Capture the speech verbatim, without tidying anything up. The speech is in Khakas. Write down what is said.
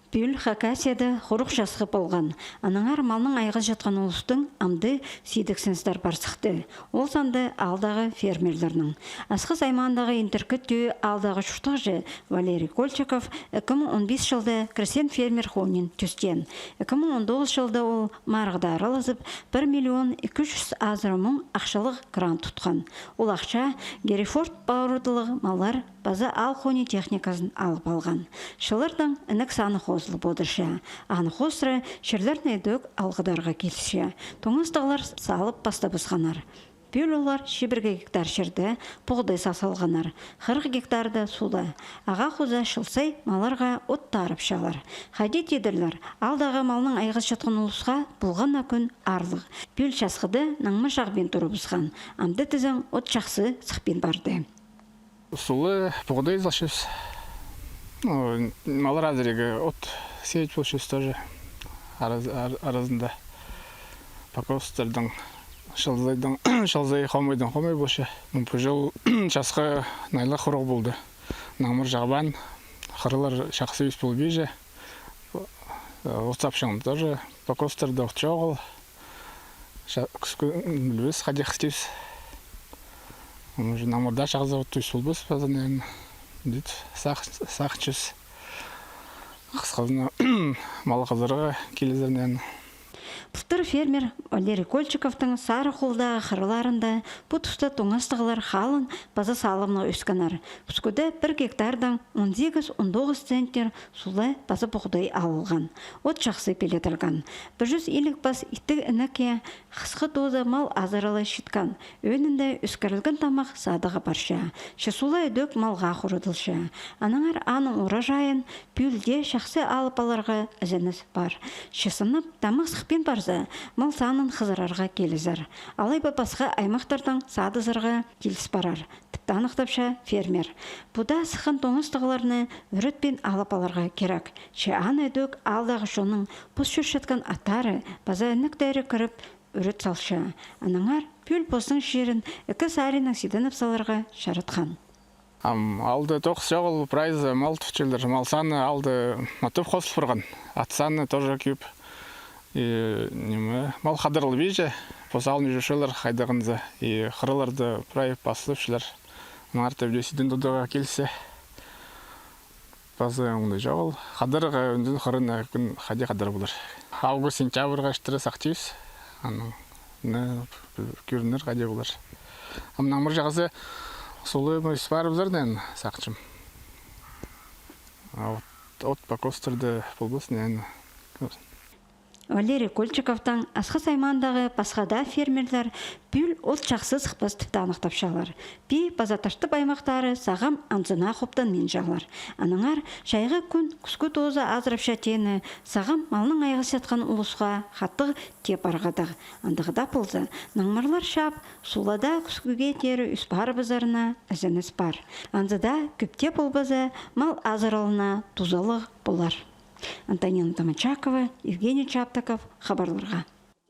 Пӱӱл Хакасияда хуруғ часхы полған. Аннаңар малнаң айғасчатхан улустың амды сидіксіністер пар сыхты. Ол санда аалдағы фермерлернің. Асхыс аймаандағы Индіркі Тӧӧ аалдағы чуртағҷы Валерий Кольчиков ікі муң он пис чылда крестьян-фермер хониин тӧстеен. Ікі муң он тоғыс чылда ол марығда аралазып, пір миллион ікі чӱс азыра муң ахчалығ грант утхан. Ол ахча Герефорд породалығ маллар паза аал хони техниказын алып алған. Чыллардаң інек саны хозылып одырча. Аны хоостыра чирлерні ідӧк алғыдарға килісче. Тоңастығлар салып пастабысханнар. Пӱӱл олар чибіргі гектар чирде пуғдай сал салғаннар, хырых гектарда сула. Ағаа хоза чыл сай малларға от таарыпчалар. Хайди тидірлер, аалдағы малнаң айғасчатхан улусха полған на кӱн аарлығ. Пӱӱл часхыда наңмыр чағбин турыбысхан. Амды тізең от чахсы сыхпин парды. Сула, пуғдай салчабыс. Ну, маллар азырирға от сеять полчабыс тоже. Араз-, ар-, аразында. Покостардаң, чыл сайдаң, чыл сай хомайдаң хомай полча. Ну, пу чыл часхы найлығ хуруғ полды. Наңмыр чағбаан, хырылар чахсы ӧс полбинча. От сапчаң тоже, покостарда от чоғыл. Ча-, кӱскӱ, м, пілбес, хайдағ тіпчебіс. Ам уже наңмыр даа чағыза, от ӧс полбас паза, наверно. Дит, сах-, сахчабыс. Хысхазына, мал хызырарға килізер, наверно. Былтыр фермер Валерий Кольчиковтың Сары Хулдағы хырыларында пу туста тоңастығлар халын паза салымнығ ӧскеннер. Кӱскӱде пір гектардаң он сигіс-он тоғыс центнер сула паза пуғдай алылған. От чахсы пиледілген. Пір чӱс илиг пас иттіг інекке хысхы доза мал азырала читкен. Ӧӧнінде ӧскірілген тамах садығға парча. Че сула ідӧк малға хурадылча. Аннаңар аның урожайын пӱӱлде чахсы алып аларға ізеніс пар. Че сынап тамах сыхпин парза, мал санын хызырарға килізер. Алай ба пасха аймахтардаң садызарға киліс парар, тіп таныхтапча фермер. Пу даа сыххан тоңастығларны ӱретпин алып аларға кирек. Че аны ідӧк аалдағы чонның пос чӧрчеткен аттары паза інектері кіріп ӱрет салча. Аннаңар пӱӱл позының чирін ікі саринаң сиденіп саларға чаратхан. Ам аалда тоғыс чоғыл, прайзы мал тутчалар, мал саны аалда матап хозыл парған. Ат саны тоже кӧп. И, ниме, мал хадарылбинча, пос аалны чӧрчелер хайдағ-да. И хырылар даа прай пастапчалар. Мар тіпче, сиден тударға килісче. Паза оңдай чоғыл. Хадарарға ӱнден хырына кӱн хайди хадар полар. Август-сентябрьға читіре сахтирбыс. Анаң не кӧрінер хайди полар. Ам наңмыр чағыза, сула ӧс парыбызар, наверно, сахчам. А от, от покостарда полбас, наверно. Валерий Кольчиковтаң Асхыс аймаандағы пасха даа фермерлер пӱӱл от чахсы сыхпас тіп таныхтапчалар. Пии паза Таштып аймахтары сағам анзына хоптанминчалар. Аннаңар чайғы кӱн кӱскӱ тооза азырапча теені сағам малнаң айғасчатхан улусха хатығ тее парғадығ. Андағ даа полза, наңмырлар чаап, сулада кӱскӱге теере ӧс парыбызарына ізеніс пар. Анзы даа кӧп тее полбаза, мал азыралына тузалығ полар. Антонина Томачакова, Евгений Чаптаков, хабарларға.